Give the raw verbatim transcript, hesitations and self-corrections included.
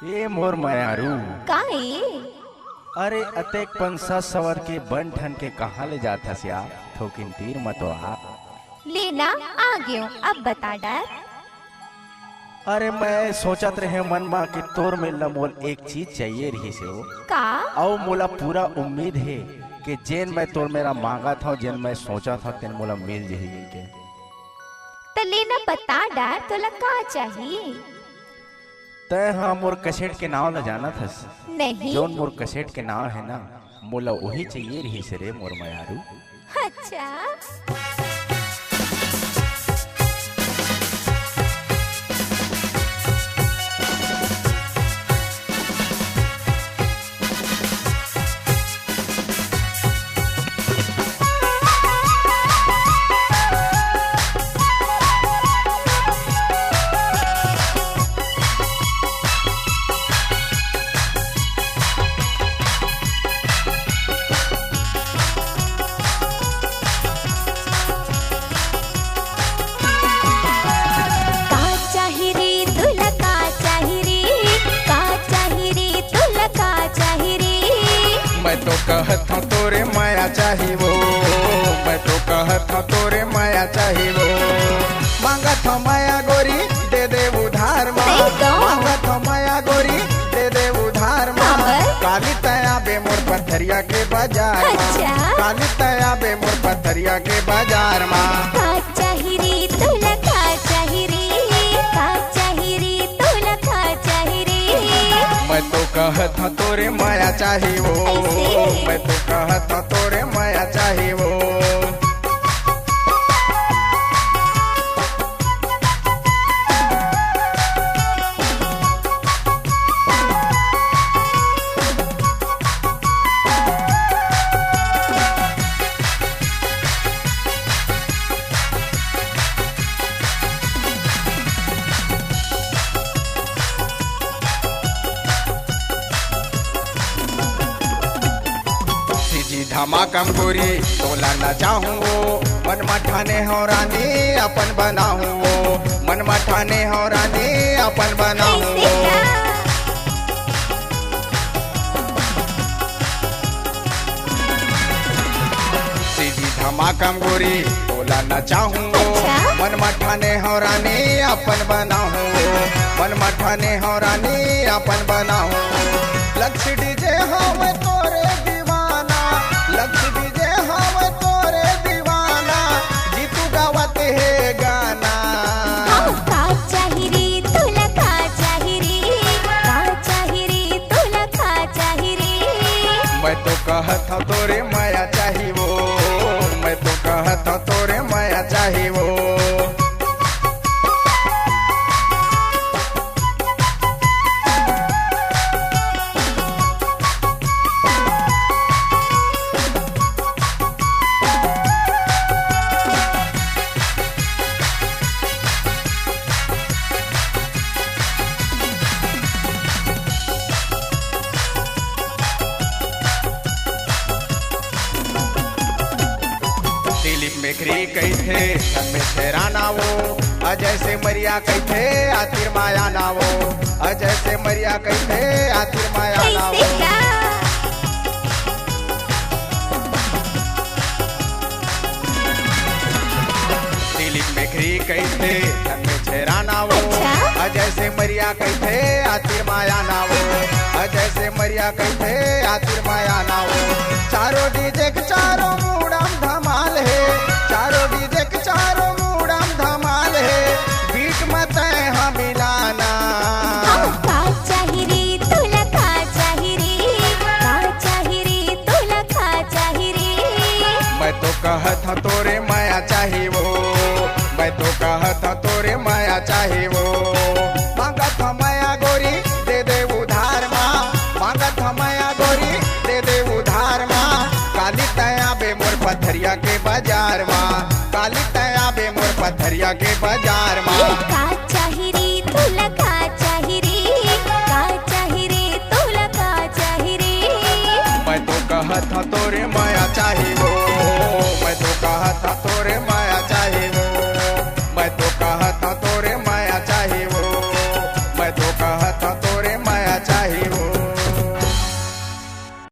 ए मोर मयारू। का ए? अरे अतेक पंसा सवर के बन ठन के कहाँ ले जात हस या? थोकिन तीर म तो आ। ले ना, आ गेंव, अब बता डार। अरे मैं सोचत रहेंव मन म कि तोर मेर ल मोला एक चीज चाहिए रहिस हे ओ। का? अउ मोला पूरा उम्मीद हे कि जेन मैं तोर मेर मांगत हंव, जेन मैं सोचत हंव, तेन मोला मिल जही कहिके। त ले ना बता डार, तोला का चाही? तैं हा मोर कसेट के नाव ला जानत हस? नहीं। जौन मोर कसेट के नाव हे ना, मोला वही चाहिए रहिस रे मोर मयारू। अच्छा। का चाही रे तोला, का चाही रे, का चाही रे तोला, का चाही रे? मैं तो कहत हंव तोरे मया चाही वो, मैं तो कहत हंव तोरे मया चाही वो। मांगत हंव मया गोरी, दे दे उधार मा। सही तो। मांगत हंव मया गोरी, दे दे उधार मा। काबर? काली तैं आबे मोर पथरिया के बाजार मा। अच्छा। काली तैं आबे मोर पथरिया के बाजार मा। का चाही रे तोला, का चाही रे, का चाही रे तोला, का चाही रे? मैं तो कहत हंव तोरे मया चाही वो। ऐसे? मैं तो कहत हंव तोरे मया चाही वो। सीजी धमाकम गोरी तोला नचाहूं वो, मन म ठाने हंव रानी अपन बनाहूं वो, मन म ठाने हंव रानी अपन बनाहूं वो। सीजी धमाकम गोरी तोला नचाहूं वो, अच्छा। मन म ठाने हंव रानी अपन बनाहूं वो, मन म ठाने हंव रानी अपन बनाहूं वो। लक्ष्य डीजे हवय तोरे दीवाना, लक्ष्य डीजे हवय तोरे दीवाना, जीतू गावत हे गाना। हाँ, का चाही रे तोला, का चाही रे, का चाही रे तोला, का चाही रे? मैं तो कहत हंव तोरे मया चाही वो, मैं तो कहत हंव तोरे मया चाही वो। दिलीप मेखरी कहिथे, धन में छेराना वो, अजय से मरिया कहिथे, आतिर माया ना वो, अजय से मरिया कहिथे, आतिर माया ना वो। कैसे का? दिलीप मेखरी कहिथे, धन में छेराना वो। अच्छा। अजय से मरिया कहिथे, आतिर माया ना वो। अजय से मरिया कहिथे, आतिर माया ना वो। चारों डीजे के चारों मूड़म धमाल हे। चारों डीजे के चारों मूड़म धमाल हे। बीट म तैं ह मिलाना। हाँ, का चाही रे तोला, का चाही रे, का चाही रे तोला, का चाही रे? मैं तो कहत हंव तोरे मया चाही वो, मैं तो कहत हंव तोरे मया चाही वो। मांगत हंव मया गोरी, दे दे उधार मा। मांगत हंव मया गोरी, दे दे उधार मा। काली तैं आबे मोर पथरिया के बाजार मा, काली तैं आबे मोर पथरिया के बाजार मा। ये का